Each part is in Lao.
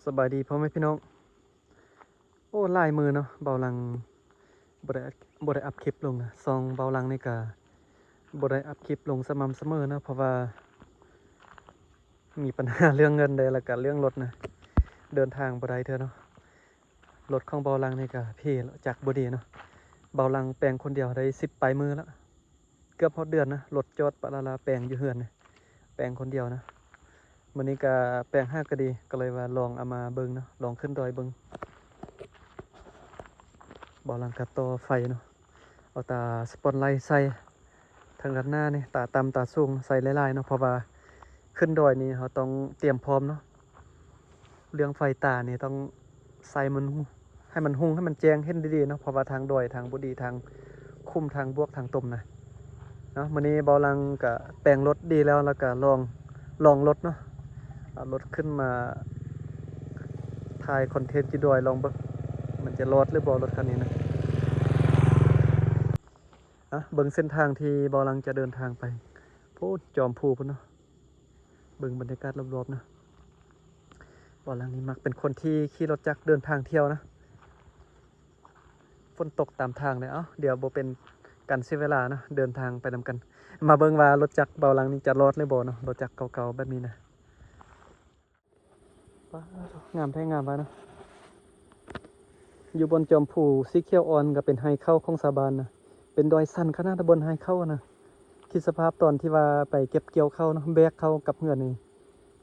ສະບາຍດີພໍ່ແມ່ພີ່ນ້ອງ. ໂອ້ ຫຼາຍມື້ເນາະ ເບົາຫຼັງບໍ່ໄດ້ ບໍ່ໄດ້ອັບຄລິບລົງນະ. ຊ່ອງເບົາຫຼັງນີ້ກະບໍ່ໄດ້ອັບຄລິບລົງສະໝ່ຳສະເໝີເນາະ ເພາະວ່າມີບັນຫາເລື່ອງເງິນເດ້ ແລ້ວກະເລື່ອງລົດນະ ເດີນທາງບໍ່ໄດ້ເທື່ອເນາະ. ລົດຂອງເບົາຫຼັງນີ້ກະເພ ຈັກບໍ່ດີເນາະ. ເບົາຫຼັງແປງຄົນດຽວໄດ້ສິບປາຍມື້ລະ ເກືອບຮອດເດືອນນະ ລົດຈອດປະລາລາແປງຢູ່ເຮືອນນີ້ ແປງຄົນດຽວນະ. ມື້ນີ້ກະແປງຫາກະດີ ກະເລີຍວ່າລອງເອົາມາເບິ່ງເນາະ ລອງຂຶ້ນດອຍເບິ່ງ. ເບົາຫຼັງກະຕໍ່ໄຟເນາະ ເອົາຕາສະປອດໄລໃສ່ ທາງດ້ານໜ້ານີ້ ຕາຕ່ຳຕາສູງໃສ່ຫຼາຍໆເນາະ ເພາະວ່າຂຶ້ນດອຍນີ້ເຮົາຕ້ອງຕຽມພ້ອມເນາະ. ເລື່ອງໄຟຕານີ້ຕ້ອງໃສ່ມັນ ໃຫ້ມັນຮຸ່ງ ໃຫ້ມັນແຈ້ງ ເຫັນດີໆເນາະ ເພາະວ່າທາງດອຍ ທາງບໍ່ດີ ທາງຂຸມ ທາງບວກ ທາງຕົມນະເນາະ. ມື້ນີ້ເບົາຫຼັງກະແປງລົດດີແລ້ວ ແລ້ວກະລອງ ລອງລົດເນາະ ເອົາລົດຂຶ້ນມາຖ່າຍຄອນເທັນຢູ່ດອຍ ລອງເບິ່ງມັນຈະລອດຫຼືບໍ່ ລົດຄັນນີ້ນະ. ອະ ເບິ່ງເສັ້ນທາງທີ່ເບົາຫຼັງຈະເດີນທາງໄປ ພຸ້ນ ຈອມພູພຸ້ນເນາະ. ເບິ່ງບັນຍາກາດລອບໆນະ. ເບົາຫຼັງນີ້ມັກເປັນຄົນທີ່ຂີ່ລົດຈັກເດີນທາງທ່ຽວນະ. ຝົນຕົກຕາມທາງເດ້. ເອົ້າ ດຽວບໍ່ເປັນການເສຍເວລາເນາະ ເດີນທາງໄປນຳກັນ. ມາເບິ່ງວ່າລົດຈັກເບົາຫຼັງນີ້ຈະລອດຫຼືບໍ່ເນາະ ລົດຈັກເກົ່າໆແບບນີ້ນະ. ປາດ ງາມແທ້ງາມວ່າເນາະ. ຢູ່ບ່ອນຈອມພູສີຂຽວອ່ອນກະເປັນໄຮ່ເຂົ້າຂອງຊາວບ້ານນະ. ເປັນດອຍຊັນຂະໜາດ ບ່ອນໄຮ່ເຂົ້ານະ. ຄິດສະພາບຕອນທີ່ວ່າໄປເກັບກ່ຽວເຂົ້າເນາະ ແບກເຂົ້າກັບເຮືອນນີ້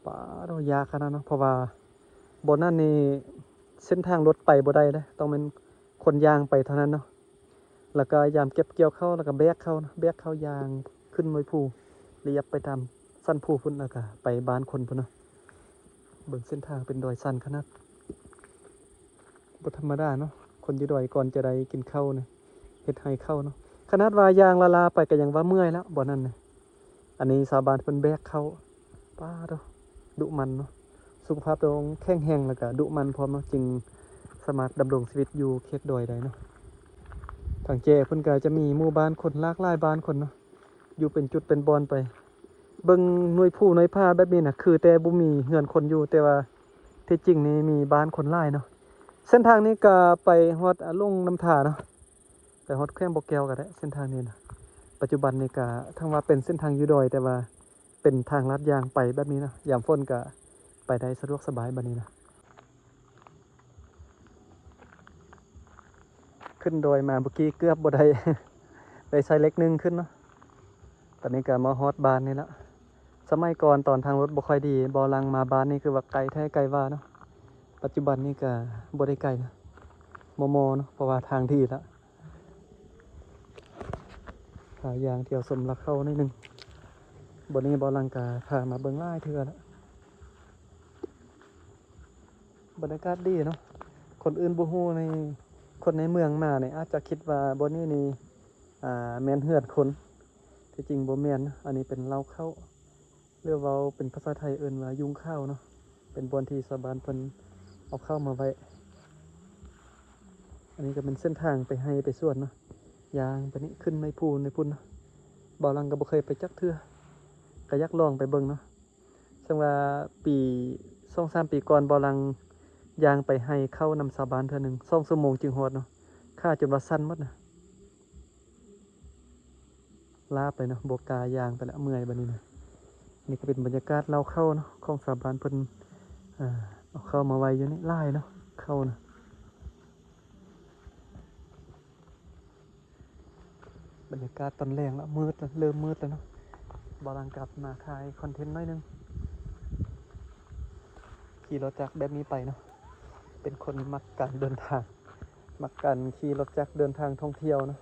ປາດ ຍາກຂະໜາດເນາະ. ເພາະວ່າບ່ອນນັ້ນນີ້ເສັ້ນທາງລົດໄປບໍ່ໄດ້ເດ້ ຕ້ອງແມ່ນຄົນຍ່າງໄປເທົ່ານັ້ນເນາະ. ແລ້ວກະຍາມເກັບກ່ຽວເຂົ້າ ແລ້ວກະແບກເຂົ້ານະ ແບກເຂົ້າຍ່າງຂຶ້ນໜ່ວຍພູ ລຽບໄປຕາມສັນພູພຸ້ນ ແລ້ວກະໄປບ້ານຄົນພຸ້ນເນາະ. ເບິ່ງເສັ້ນທາງເປັນດອຍຊັນຂະໜາດ ບໍ່ທຳມະດາເນາະ. ຄົນຢູ່ດອຍກ່ອນຈະໄດ້ກິນເຂົ້ານີ້ ເຮັດໄຮ່ເຂົ້າເນາະ. ຂະໜາດວ່າຍ່າງລ້າໆໄປກະຍັງວ່າເມື່ອຍແລ້ວ ບ່ອນນັ້ນນະ. ອັນນີ້ຊາວບ້ານເພິ່ນແບກເຂົ້າ ປາດໂທ້ ດຸໝັ່ນເນາະ. ສຸຂະພາບຕ້ອງແຂງແຮງ ແລ້ວກະດຸໝັ່ນພ້ອມເນາະ ຈຶ່ງສາມາດດຳລົງຊີວິດຢູ່ເຂດດອຍໄດ້ເນາະ. ທາງແຈເພິ່ນກະຈະມີໝູ່ບ້ານຄົນ ຫຼາກຫຼາຍບ້ານຄົນເນາະ ຢູ່ເປັນຈຸດເປັນບ່ອນໄປ. ເບິ່ງໜ່ວຍພູໜ່ວຍຜາແບບນີ້ນະ ຄືແຕ່ບໍ່ມີເຮືອນຄົນຢູ່ ແຕ່ວ່າທີ່ຈິງນີ້ມີບ້ານຄົນຫຼາຍເນາະ. ເສັ້ນທາງນີ້ກະໄປຮອດ ອາ ຫຼວງນ້ຳທາເນາະ ໄປຮອດແຂວງບໍ່ແກ້ວກະໄດ້ ເສັ້ນທາງນີ້ນະ. ປັດຈຸບັນນີ້ກະຖືວ່າເປັນເສັ້ນທາງຢູ່ດອຍ ແຕ່ວ່າເປັນທາງລາດຢາງໄປແບບນີ້ນະ. ຍາມຝົນກະໄປໄດ້ສະດວກສະບາຍບາດນີ້ນະ. ຂຶ້ນດອຍມາເມື່ອກີ້ເກືອບບໍ່ໄດ້ ໄດ້ໃຊ້ເຫຼັກໜຶ່ງຂຶ້ນເນາະ. ຕອນນີ້ກະມາຮອດບ້ານນີ້ລະ. ສະໄໝກ່ອນຕອນທາງລົດບໍ່ຄ່ອຍດີ ເບົາຫຼັງມາບ້ານນີ້ຄືວ່າໄກແທ້ໄກວ່າເນາະ. ປັດຈຸບັນນີ້ກະບໍ່ໄດ້ໄກນະ ມໍ່ໆເນາະ ເພາະວ່າທາງດີລະ. ພາຍ່າງທ່ຽວຊົມລາເຂົ້າໜ້ອຍໜຶ່ງ. ບ່ອນນີ້ເບົາຫຼັງກະພາມາເບິ່ງຫຼາຍເທື່ອລະ. ບັນຍາກາດດີເນາະ. ຄົນອື່ນບໍ່ຮູ້ນີ້ ຄົນໃນເມືອງມານີ້ອາດຈະຄິດວ່າບ່ອນນີ້ນີ້ ອາ ແມ່ນເຮືອນຄົນ ທີ່ຈິງບໍ່ແມ່ນເນາະ. ອັນນີ້ເປັນເລົ້າເຂົ້າ ຫຼືເວົ້າເປັນພາສາໄທເອີ້ນວ່າຍຸງຂາວເນາະ. ເປັນບ່ອນທີ່ຊາວບ້ານເພິ່ນເອົາເຂົ້າມາໄວ້. ອັນນີ້ກະເປັນເສັ້ນທາງໄປໄຮ່ໄປສວນເນາະ. ຍ່າງໄປນີ້ ຂຶ້ນໄມ້ພູໃນພຸ້ນເນາະ. ເບົາຫຼັງກະບໍ່ເຄີຍໄປຈັກເທື່ອ ກະຢາກລອງໄປເບິ່ງເນາະ. ເຊິ່ງວ່າປີ ສອງສາມປີກ່ອນ ເບົາຫຼັງຍ່າງໄປໄຮ່ເຂົ້ານຳຊາວບ້ານເທື່ອໜຶ່ງ ສອງຊົ່ວໂມງຈຶ່ງຮອດເນາະ. ຂາຈົນວ່າສັ່ນໝົດນະ ລ້າໄປເນາະ ບໍ່ກ້າຍ່າງໄປລະ ເມື່ອຍບາດນີ້ນະ. ນີ້ກະເປັນບັນຍາກາດເລົ້າເຂົ້າເນາະ ຂອງຊາວບ້ານເພິ່ນ ເອົາເຂົ້າມາໄວ້ຢູ່ນີ້ຫຼາຍເນາະ ເຂົ້ານະ. ບັນຍາກາດຕອນແລງລະ ມືດລະ ເລີ່ມມືດລະເນາະ. ເບົາຫຼັງກັບມາຖ່າຍຄອນເທັນໜ້ອຍໜຶ່ງ ຂີ່ລົດຈັກແບບນີ້ໄປເນາະ. ເປັນຄົນມັກການເດີນທາງ ມັກການຂີ່ລົດຈັກເດີນທາງທ່ອງທ່ຽວເນາະ.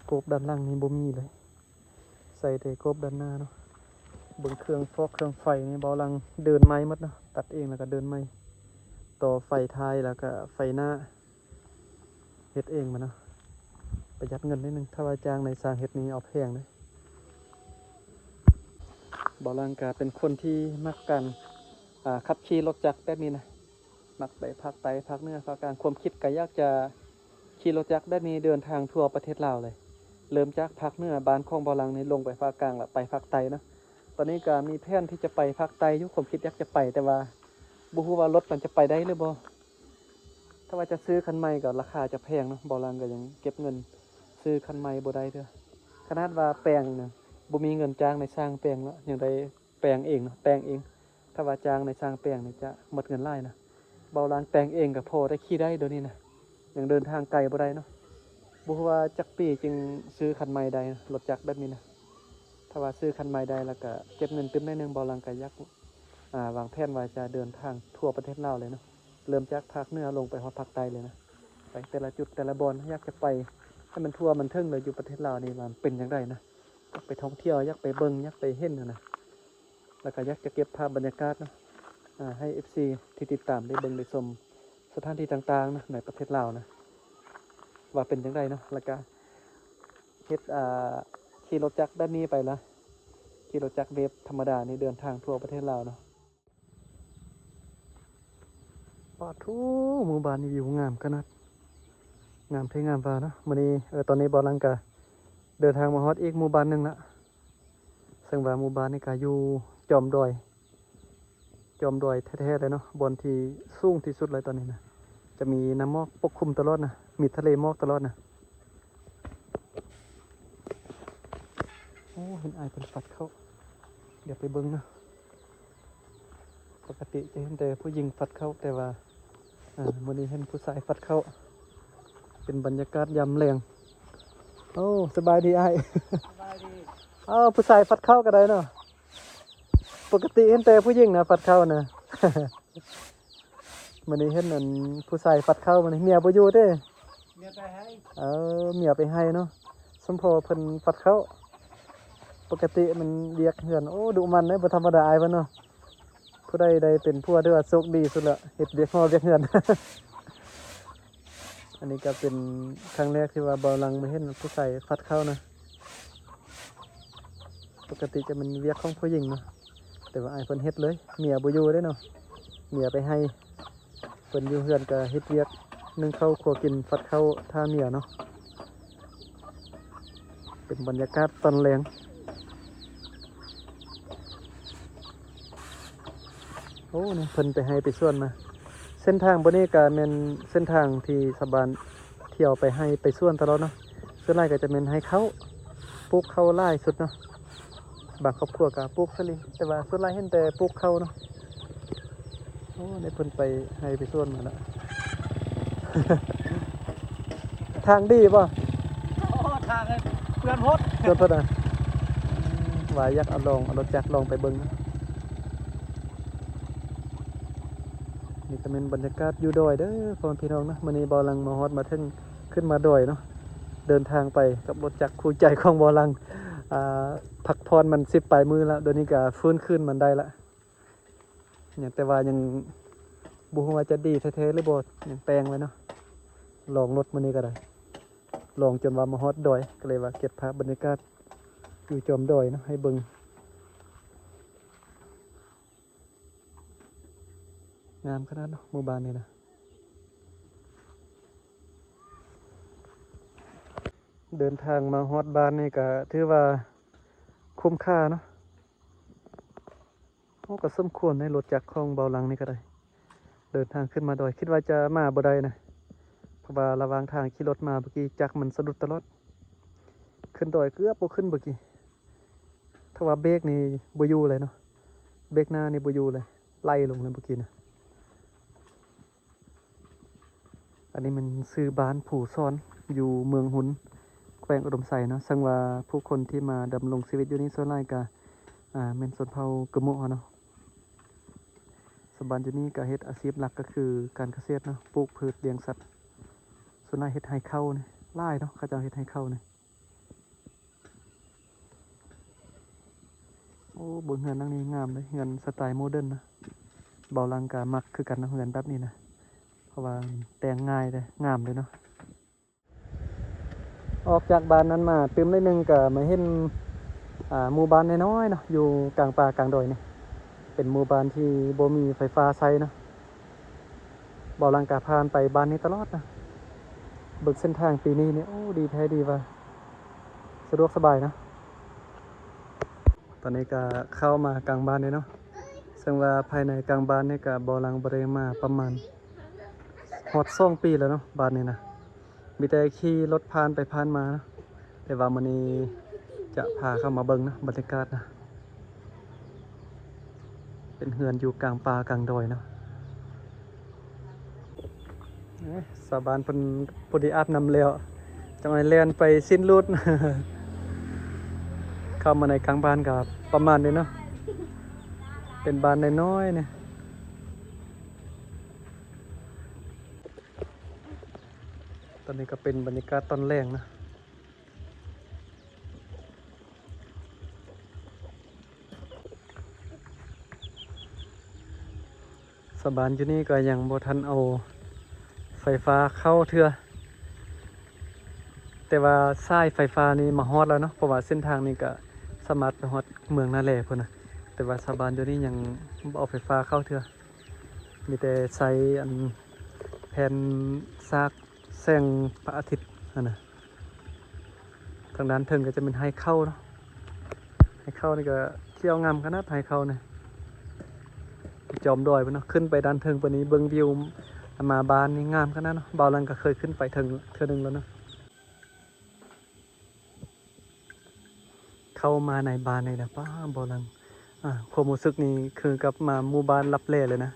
ໂກບດ້ານຫຼັງນີ້ບໍ່ມີເລີຍ ໃສ່ແຕ່ໂກບດ້ານໜ້າເນາະ. ເບິ່ງເຄື່ອງຟອກເຄື່ອງໄຟນີ້ ເບົາຫຼັງເດີນໃໝ່ໝົດເນາະ ຕັດເອງແລ້ວກະເດີນໃໝ່ ຕໍ່ໄຟທ້າຍແລ້ວກະໄຟໜ້າ ເຮັດເອງໝົດເນາະ. ປະຢັດເງິນໜ້ອຍໜຶ່ງ ຖ້າວ່າຈ້າງນາຍຊ່າງເຮັດນີ້ເອົາແພງເດ້. ເບົາຫຼັງກະເປັນຄົນທີ່ມັກການ ອາ ຂັບຂີ່ລົດຈັກແບບນີ້ນະ. ມັກໄປພາກໃຕ້ ພາກເໜືອ ພາກກາງ ຄວາມຄິດກະຢາກຈະຂີ່ລົດຈັກແບບນີ້ເດີນທາງທົ່ວປະເທດລາວເລີຍ. ເລີ່ມຈາກພາກເໜືອ ບ້ານຂອງເບົາຫຼັງນີ້ ລົງໄປພາກກາງ ລະໄປພາກໃຕ້ເນາະ. ຕອນນີ້ກໍມີແຜນທີ່ຈະໄປພາກໃຕ້ຢູ່ ຄວາມຄິດຢາກຈະໄປ ແຕ່ວ່າບໍ່ຮູ້ວ່າລົດມັນຈະໄປໄດ້ຫຼືບໍ່. ຖ້າວ່າຈະຊື້ຄັນໃໝ່ກໍລາຄາຈະແພງເນາະ, ເບົາຫຼັງກໍຍັງເກັບເງິນຊື້ຄັນໃໝ່ບໍ່ໄດ້ເທື່ອ. ຂະໜາດວ່າແປງນະ ບໍ່ມີເງິນຈ້າງນາຍຊ່າງແປງເນາະ, ຍັງໄດ້ແປງເອງເນາະ, ແປງເອງ. ຖ້າວ່າຈ້າງນາຍຊ່າງແປງນີ້ຈະໝົດເງິນຫຼາຍນະ. ເບົາຫຼັງແປງເອງກໍພໍໄດ້ຂີ່ໄດ້ດຽວນີ້ນະ, ຍັງເດີນທາງໄກບໍ່ໄດ້ເນາະ. ບໍ່ຮູ້ວ່າຈັກປີຈຶ່ງຊື້ຄັນໃໝ່ໄດ້ນະ, ລົດຈັກແບບນີ້ນະ. ຖ້າວ່າຊື້ຄັນໃໝ່ໄດ້ແລ້ວກໍເກັບເງິນຕື່ມໜ້ອຍໜຶ່ງ, ເບົາຫຼັງກໍຢາກ ອາ ວາງແຜນວ່າຈະເດີນທາງທົ່ວປະເທດລາວເລີຍເນາະ, ເລີ່ມຈາກພາກເໜືອລົງໄປຮອດພາກໃຕ້ເລີຍນະ. ໄປແຕ່ລະຈຸດແຕ່ລະບ່ອນ ຢາກຈະໄປໃຫ້ມັນທົ່ວມັນເຖິງເລີຍ, ຢູ່ປະເທດລາວນີ້ວ່າມັນເປັນຈັ່ງໃດນະ. ຢາກໄປທ່ອງທ່ຽວ, ຢາກໄປເບິ່ງ, ຢາກໄປເຫັນຫັ້ນນະ. ແລ້ວກໍຢາກຈະເກັບພາບບັນຍາກາດເນາະ ອາ ໃຫ້ເອັຟຊີທີ່ຕິດຕາມໄດ້ເບິ່ງໄດ້ຊົມສະຖານທີ່ຕ່າງໆນະ ໃນປະເທດລາວນະ ວ່າເປັນຈັ່ງໃດເນາະ. ແລ້ວກໍເຮັດ ອາ ຂີ່ລົດຈັກແບບນີ້ໄປລະ, ຂີ່ລົດຈັກເວບທຳມະດານີ້ ເດີນທາງທົ່ວປະເທດລາວເນາະ. ປາດໂທ້ ໝູ່ບ້ານນີ້ວິວງາມຂະໜາດ, ງາມແທ້ງາມວ່າເນາະ. ມື້ນີ້ ເອີ ຕອນນີ້ເບົາຫຼັງກະເດີນທາງມາຮອດອີກໝູ່ບ້ານໜຶ່ງລະ. ເຊິ່ງວ່າໝູ່ບ້ານນີ້ກະຢູ່ຈອມດອຍ, ຈອມດອຍແທ້ໆເລີຍເນາະ, ບ່ອນທີ່ສູງທີ່ສຸດເລີຍຕອນນີ້ນະ. ຈະມີນ້ຳໝອກປົກຄຸມຕະຫຼອດນະ, ມີທະເລໝອກຕະຫຼອດນະ. ໂອ້ ເຫັນອ້າຍເພິ່ນຟັດເຂົ້າ, ດຽວໄປເບິ່ງເນາະ. ປົກກະຕິຈະເຫັນແຕ່ຜູ້ຍິງຟັດເຂົ້າ, ແຕ່ວ່າ ອາ ມື້ນີ້ເຫັນຜູ້ຊາຍຟັດເຂົ້າ. ເປັນບັນຍາກາດຍາມແລງ. ໂອ້ ສະບາຍດີອ້າຍ. ສະບາຍດີ. ເອົາ ຜູ້ຊາຍຟັດເຂົ້າກໍໄດ້ເນາະ. ປົກກະຕິເຫັນແຕ່ຜູ້ຍິງນະຟັດເຂົ້ານະ. ມື້ນີ້ເຫັນອັນຜູ້ຊາຍຟັດເຂົ້າ, ມື້ນີ້ເມຍບໍ່ຢູ່ເດ້. ເມຍໄປໄຮ່. ເອີ ເມຍໄປໄຮ່ເນາະ. ສົມພໍເພິ່ນຟັດເຂົ້າ. ປົກກະຕິມັນວຽກເຮືອນ ໂອ້ ດຸໝັ່ນເດ້, ບໍ່ທຳມະດາອ້າຍເພິ່ນເນາະ. ຜູ້ໃດໄດ້ເປັນຜົວຖືວ່າໂຊກດີສຸດລະ, ເຮັດວຽກຫໍວຽກເຮືອນ. ອັນນີ້ກໍເປັນຄັ້ງແລກທີ່ວ່າເບົາຫຼັງມາເຫັນຜູ້ຊາຍຟັດເຂົ້ານະ. ປົກກະຕິຈະແມ່ນວຽກຂອງຜູ້ຍິງເນາະ, ແຕ່ວ່າອ້າຍເພິ່ນເຮັດເລີຍ. ເມຍບໍ່ຢູ່ເດ້ເນາະ, ເມຍໄປໄຮ່. ເພິ່ນຢູ່ເຮືອນກໍເຮັດວຽກ ໜຶ້ງເຂົ້າ ຄົວກິນ ຟັດເຂົ້າ ຖ້າເມຍເນາະ. ເປັນບັນຍາກາດຕອນແລງ. ໂອ້ ນີ້ເພິ່ນໄປໄຮ່ໄປສວນມາ. ເສັ້ນທາງບ່ອນນີ້ກະແມ່ນເສັ້ນທາງທີ່ຊາວບ້ານທ່ຽວໄປໄຮ່ໄປສວນຕະຫຼອດເນາະ. ສ່ວນຫຼາຍກໍຈະແມ່ນໄຮ່ເຂົ້າ, ປູກເຂົ້າຫຼາຍສຸດເນາະ. ບາງຄອບຄົວກໍປູກສາລີ, ແຕ່ວ່າສ່ວນຫຼາຍເຫັນແຕ່ປູກເຂົ້າເນາະ. ໂອ້ ນີ້ເພິ່ນໄປໄຮ່ໄປສວນມາແລ້ວ. ທາງດີບໍ່? ໂອ້ ທາງເປື້ອນໂພດ. ເປື້ອນໂພດນະ. ວ່າຢາກເອົາລອງ ເອົາລົດຈັກລອງໄປເບິ່ງ. ນີ້ກໍແມ່ນບັນຍາກາດຢູ່ດອຍເດີ ພໍ່ແມ່ພີ່ນ້ອງເນາະ. ມື້ນີ້ເບົາຫຼັງມາຮອດມາເຖິງ ຂຶ້ນມາດອຍເນາະ, ເດີນທາງໄປກັບລົດຈັກຄູ່ໃຈຂອງເບົາຫຼັງ. ອາ ພັກຜ່ອນມັນສິບປາຍມື້ແລ້ວ, ດຽວນີ້ກໍຟື້ນຄືນມັນໄດ້ລະ. ຍັງ ແຕ່ວ່າຍັງບໍ່ຮູ້ວ່າຈະດີແທ້ໆ ຫຼືບໍ່, ຍັງແປງໄວ້ເນາະ. ລອງລົດມື້ນີ້ກໍໄດ້, ລອງຈົນວ່າມາຮອດດອຍ, ກໍເລີຍວ່າເກັບພາບບັນຍາກາດຢູ່ຈອມດອຍເນາະ ໃຫ້ເບິ່ງ. ງາມຂະໜາດເນາະ ໝູ່ບ້ານນີ້ນະ. ເດີນທາງມາຮອດບ້ານນີ້ກະຖືວ່າຄຸ້ມຄ່າເນາະ. ໂອ້ ກໍສົມຄວນໃນລົດຈັກຂອງເບົາຫຼັງນີ້ກໍໄດ້. ເດີນທາງຂຶ້ນມາດອຍ ຄິດວ່າຈະມາບໍ່ໄດ້ນະ, ເພາະວ່າລະຫວ່າງທາງຂີ່ລົດມາເມື່ອກີ້ ຈັກມັນສະດຸດຕະຫຼອດ. ຂຶ້ນດອຍເກືອບບໍ່ຂຶ້ນເມື່ອກີ້. ຖ້າວ່າເບຣກນີ້ບໍ່ຢູ່ເລີຍເນາະ, ເບຣກໜ້ານີ້ບໍ່ຢູ່ເລີຍ, ໄຫຼລົງເລີຍເມື່ອກີ້ນະ. ອັນນີ້ແມ່ນຊື່ບ້ານພູສອນ ຢູ່ເມືອງຮຸນ ແຂວງອຸດົມໄຊເນາະ. ເຊິ່ງວ່າຜູ້ຄົນທີ່ມາດຳລົງຊີວິດຢູ່ນີ້ສ່ວນຫຼາຍກະ ອາ ແມ່ນຊົນເຜົ່າກະໂມະເຮົາເນາະ. ຊາວບ້ານຢູ່ນີ້ກະເຮັດອາຊີບຫຼັກກໍຄືການກະເສດເນາະ, ປູກພືດລ້ຽງສັດ. ສ່ວນຫຼາຍເຮັດໄຮ່ເຂົ້ານີ້ຫຼາຍເນາະ, ເຂົາເຈົ້າເຮັດໄຮ່ເຂົ້ານີ້. ໂອ້ ເບິ່ງເຮືອນຫຼັງນີ້ງາມເດ້, ເຮືອນສະໄຕໂມເດີນນະ. ເບົາຫຼັງກະມັກຄືກັນເນາະ ເຮືອນແບບນີ້ນະ, ເພາະວ່າແຕ່ງງ່າຍເດ້, ງາມເດ້ເນາະ. ອອກຈາກບ້ານນັ້ນມາຕື່ມໜ້ອຍໜຶ່ງກະມາເຫັນ ອາ ໝູ່ບ້ານນ້ອຍໆເນາະ, ຢູ່ກາງປ່າກາງດອຍນີ້. ເປັນໝູ່ບ້ານທີ່ບໍ່ມີໄຟຟ້າໃຊ້ເນາະ. ເບົາຫຼັງກະຜ່ານໄປບ້ານນີ້ຕະຫຼອດນະ. ເບິ່ງເສັ້ນທາງປີນີ້ນີ້ ໂອ້ ດີແທ້ດີວ່າ ສະດວກສະບາຍນະ. ຕອນນີ້ກໍເຂົ້າມາກາງບ້ານເດ້ເນາະ ເຊິ່ງວ່າພາຍໃນກາງບ້ານນີ້ກໍເບົາຫຼັງບໍ່ໄດ້ມາປະມານຮອດສອງປີແລ້ວເນາະ ບ້ານນີ້ນະ ມີແຕ່ຂີ່ລົດຜ່ານໄປຜ່ານມາເນາະ ແຕ່ວ່າມື້ນີ້ຈະພາເຂົ້າມາເບິ່ງເນາະ ບັນຍາກາດນະ ເປັນເຮືອນຢູ່ກາງປ່າກາງດອຍເນາະ. ເອີ ຊາວບ້ານເພິ່ນພໍດີອາບນ້ຳແລ້ວ ຈັກໜ້ອຍແລ່ນໄປສິ້ນລູດ ເຂົ້າມາໃນກາງບ້ານກໍປະມານນີ້ເນາະ ເປັນບ້ານນ້ອຍໆນີ້. ຕອນນີ້ກໍເປັນບັນຍາກາດຕອນແລງນະ. ຊາວບ້ານຢູ່ນີ້ກໍຍັງບໍ່ທັນເອົາໄຟຟ້າເຂົ້າເທື່ອ ແຕ່ວ່າສາຍໄຟຟ້ານີ້ມາຮອດແລ້ວເນາະ ເພາະວ່າເສັ້ນທາງນີ້ກໍສາມາດໄປຮອດເມືອງນາແລພຸ້ນນະ ແຕ່ວ່າຊາວບ້ານຢູ່ນີ້ຍັງບໍ່ເອົາໄຟຟ້າເຂົ້າເທື່ອ ມີແຕ່ໃຊ້ອັນແຜ່ນສາກ ແສງພະອາທິດຫັ້ນນະ. ທາງດ້ານເທິງກໍຈະເປັນໄຮ່ເຂົ້າເນາະ ໄຮ່ເຂົ້ານີ້ກໍຂຽວງາມຂະໜາດ ໄຮ່ເຂົ້ານີ້ ຈອມດອຍພຸ້ນເນາະ ຂຶ້ນໄປດ້ານເທິງປານນີ້ ເບິ່ງວິວມາບ້ານນີ້ງາມຂະໜາດເນາະ. ບ່າວຫຼັງກໍເຄີຍຂຶ້ນໄປເທິງເທື່ອໜຶ່ງແລ້ວເນາະ. ເຂົ້າມາໃນບ້ານນີ້ນະ ປ້າ ບ່າວຫຼັງ ອາ ຄວາມຮູ້ສຶກນີ້ຄືກັບມາໝູ່ບ້ານລັບແລເລີຍນະ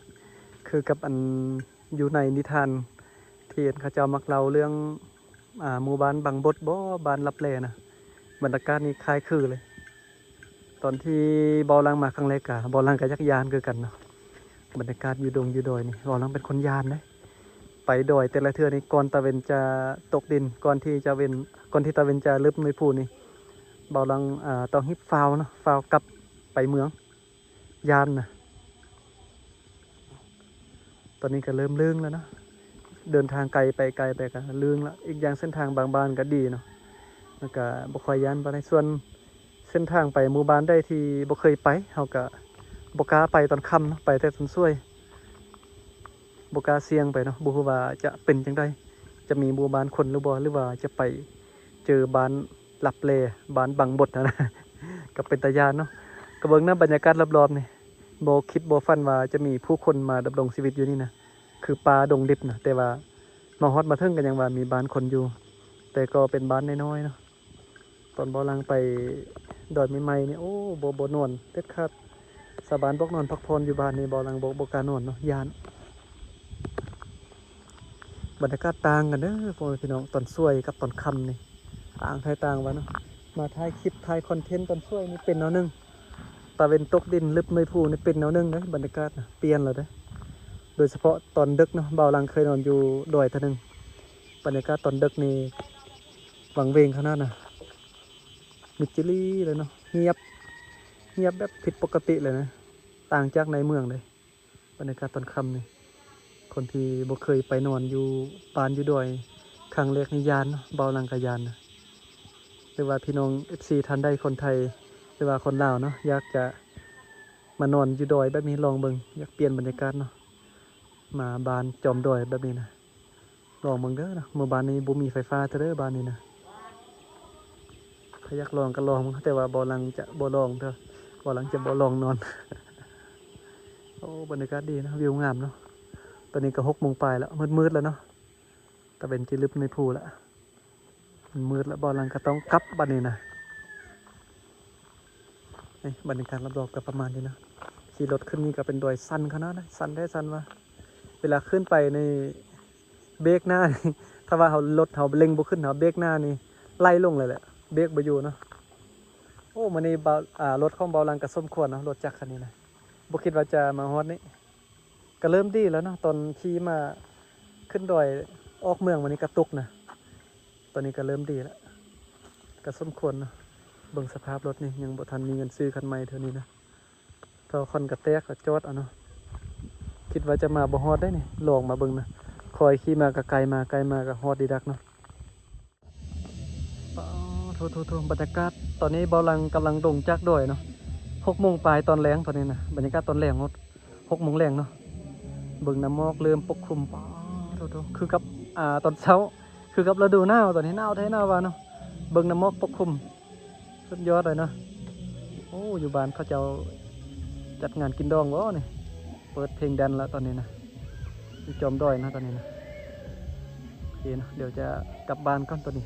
ຄືກັບອັນຢູ່ໃນນິທານທີ່ເຂົາເຈົ້າມັກເລົ່າເລື່ອງ ອາ ໝູ່ບ້ານບັງບົດບໍ ບ້ານລັບແລນະ ບັນຍາກາດນີ້ຄ້າຍຄືເລີຍ. ຕອນທີ່ບ່າວຫຼັງມາຄັ້ງແລກກະ ບ່າວຫຼັງກະຢາກຢ້ານຄືກັນເນາະ. ບັນຍາກາດຢູ່ດົງຢູ່ດອຍນີ້ ບ່າວຫຼັງເປັນຄົນຢ້ານເດ້. ໄປດອຍແຕ່ລະເທື່ອນີ້ ກ່ອນຕາເວັນຈະຕົກດິນ ກ່ອນທີ່ຈະເວັນ ກ່ອນທີ່ຕາເວັນຈະລຶບໜ່ວຍພູນີ້ ບ່າວຫຼັງ ອາ ຕ້ອງຮີບຟ້າວເນາະ ຟ້າວກັບໄປເມືອງ ຢ້ານນະ. ຕອນນີ້ກໍເລີ່ມເລິງແລ້ວເນາະ ເດີນທາງໄກໄປ ໄກໄປກໍເລິງລະ. ອີກຢ່າງເສັ້ນທາງບາງບ້ານກໍດີເນາະ ແລ້ວກໍບໍ່ຄ່ອຍຢ້ານປານໃດ. ສ່ວນເສັ້ນທາງໄປໝູ່ບ້ານໃດທີ່ບໍ່ເຄີຍໄປ ເຮົາກໍບໍ່ກ້າໄປຕອນຄ່ຳເນາະ ໄປແຕ່ຕອນສວຍ ບໍ່ກ້າສ່ຽງໄປເນາະ ບໍ່ຮູ້ວ່າຈະເປັນຈັ່ງໃດ ຈະມີໝູ່ບ້ານຄົນຫຼືບໍ່ ຫຼືວ່າຈະໄປເຈີບ້ານ ລັບແລ ບ້ານບັງບົດຫັ້ນນະ ກໍເປັນຕາຢ້ານເນາະ. ກໍເບິ່ງນຳບັນຍາກາດລອບໆນີ້ ບໍ່ຄິດບໍ່ຝັນວ່າຈະມີຜູ້ຄົນມາດຳລົງຊີວິດຢູ່ນີ້ນະ ຄືປ່າດົງດິບນະ. ແຕ່ວ່າມາຮອດມາເຖິງກໍຍັງວ່າມີບ້ານຄົນຢູ່ ແຕ່ກໍເປັນບ້ານນ້ອຍໆເນາະ. ຕອນບ່າວຫຼັງໄປດອຍໃໝ່ໆນີ້ ໂອ້ ບໍ່ ບໍ່ນອນເດັດຂາດ. ຊາວບ້ານບອກນອນພັກຜ່ອນຢູ່ບ້ານນີ້ ບ່າວຫຼັງບໍ່ ບໍ່ກ້ານອນເນາະ ຢ້ານ. ບັນຍາກາດຕ່າງກັນເດີພໍ່ແມ່ພີ່ນ້ອງ ຕອນສວຍກັບຕອນຄ່ຳນີ້ ຕ່າງແທ້ຕ່າງວ່າເນາະ. ມາຖ່າຍຄລິບ ຖ່າຍຄອນເທັນຕອນສວຍນີ້ເປັນແນວໜຶ່ງ ຕາເວັນຕົກດິນລຶບໜ່ວຍພູນີ້ເປັນແນວໜຶ່ງເດ້. ບັນຍາກາດນະປ່ຽນແລ້ວເດ້ ໂດຍສະເພາະຕອນດຶກເນາະ. ບ່າວຫຼັງເຄີຍນອນຢູ່ດອຍເທື່ອໜຶ່ງ ບັນຍາກາດຕອນດຶກນີ້ຫວັງເວງຂະໜາດນະ ມິດຈີ່ຫຼີ່ເລີຍເນາະ ງຽບ ງຽບແບບຜິດປົກກະຕິເລີຍນະ ຕ່າງຈາກໃນເມືອງເດ້. ບັນຍາກາດຕອນຄ່ຳນີ້ ຄົນທີ່ບໍ່ເຄີຍໄປນອນຢູ່ບ້ານຢູ່ດອຍຄັ້ງແລກນີ້ຢ້ານເນາະ ບ່າວຫຼັງກໍຢ້ານນະ. ຫຼືວ່າພີ່ນ້ອງເອັຟຊີທ່ານໃດຄົນໄທ ຫຼືວ່າຄົນລາວເນາະ ຢາກຈະມານອນຢູ່ດອຍແບບນີ້ ລອງເບິ່ງ ຢາກປ່ຽນບັນຍາກາດເນາະ ມາບ້ານຈອມດອຍແບບນີ້ນະ. ລອງເບິ່ງເດີເນາະ ໝູ່ບ້ານນີ້ບໍ່ມີໄຟຟ້າເທື່ອເດີ ບ້ານນີ້ນະ. ໃຜຢາກລອງກໍລອງເບິ່ງ ແຕ່ວ່າບ່າວຫຼັງຈະບໍ່ລອງເທື່ອ ບ່າວຫຼັງຈະບໍ່ລອງນອນ. ໂອ້ ບັນຍາກາດດີເນາະ ວິວງາມເນາະ. ຕອນນີ້ກໍຫົກໂມງປາຍແລ້ວ ມືດໆແລ້ວເນາະ ຕາເວັນຈະລຶບໜ່ວຍພູແລ້ວ ມັນມືດແລ້ວ ບ່າວຫຼັງກໍຕ້ອງກັບບັດນີ້ນະ. ນີ້ບັນຍາກາດລອບໆກໍປະມານນີ້ເນາະ. ຂີ່ລົດຂຶ້ນນີ້ກໍເປັນດອຍຊັນຂະໜາດນະ ຊັນແທ້ຊັນວ່າ ເວລາຂຶ້ນໄປນີ້ ເບຣກໜ້ານີ້ ຖ້າວ່າເຮົາ ລົດເຮົາເລັ່ງບໍ່ຂຶ້ນ ເຮົາເບຣກໜ້ານີ້ໄຫຼລົງເລີຍແຫຼະ ເບຣກບໍ່ຢູ່ເນາະ. ໂອ້ ມື້ນີ້ບ່າວ ອາ ລົດຂອງບ່າວຫຼັງກໍສົມຄວນເນາະ ລົດຈັກຄັນນີ້ນະ ບໍ່ຄິດວ່າຈະມາຮອດນີ້. ກໍເລີ່ມດີແລ້ວເນາະ ຕອນຂີ່ມາຂຶ້ນດອຍອອກເມືອງມານີ້ກະຕຸກນະ ຕອນນີ້ກໍເລີ່ມດີແລ້ວ ກໍສົມຄວນເນາະ. ເບິ່ງສະພາບລົດນີ້ ຍັງບໍ່ທັນມີເງິນຊື້ຄັນໃໝ່ເທື່ອນີ້ນະ. ເທົ່າຄັນກະແຕກກະຈອດເອົາເນາະ. ຄິດວ່າຈະມາບໍ່ຮອດໄດ໋ນີ້ ລອງມາເບິ່ງນະ. ຄ່ອຍຂີ່ມາກະໄກ ມາໄກມາກະຮອດດີດັກເນາະ. ປາໂທ ໂທ ໂທ ບັນຍາກາດຕອນນີ້ ບ່າວຫຼັງກຳລັງລົງຈາກດອຍເນາະ. ຫົກໂມງປາຍຕອນແລງຕອນນີ້ນະ ບັນຍາກາດຕອນແລງຮອດຫົກໂມງແລງເນາະ. ເບິ່ງນ້ຳໝອກເລີ່ມປົກຄຸມ ປາໂທ ໂທ ຄືກັບ ອາ ຕອນເຊົ້າ ຄືກັບລະດູໜາວ ຕອນນີ້ໜາວແທ້ໜາວວ່າເນາະ. ເບິ່ງນ້ຳໝອກປົກຄຸມ ສຸດຍອດເລີຍເນາະ. ໂອ້ ຢູ່ບ້ານເຂົາເຈົ້າຈັດງານກິນດອງບໍ່ນີ້? ເປີດເພງແດນແລ້ວຕອນນີ້ນະ ຢູ່ຈອມດອຍນະຕອນນີ້ນະ. ໂອເຄເນາະ ດຽວຈະກັບບ້ານກ່ອນຕອນນີ້.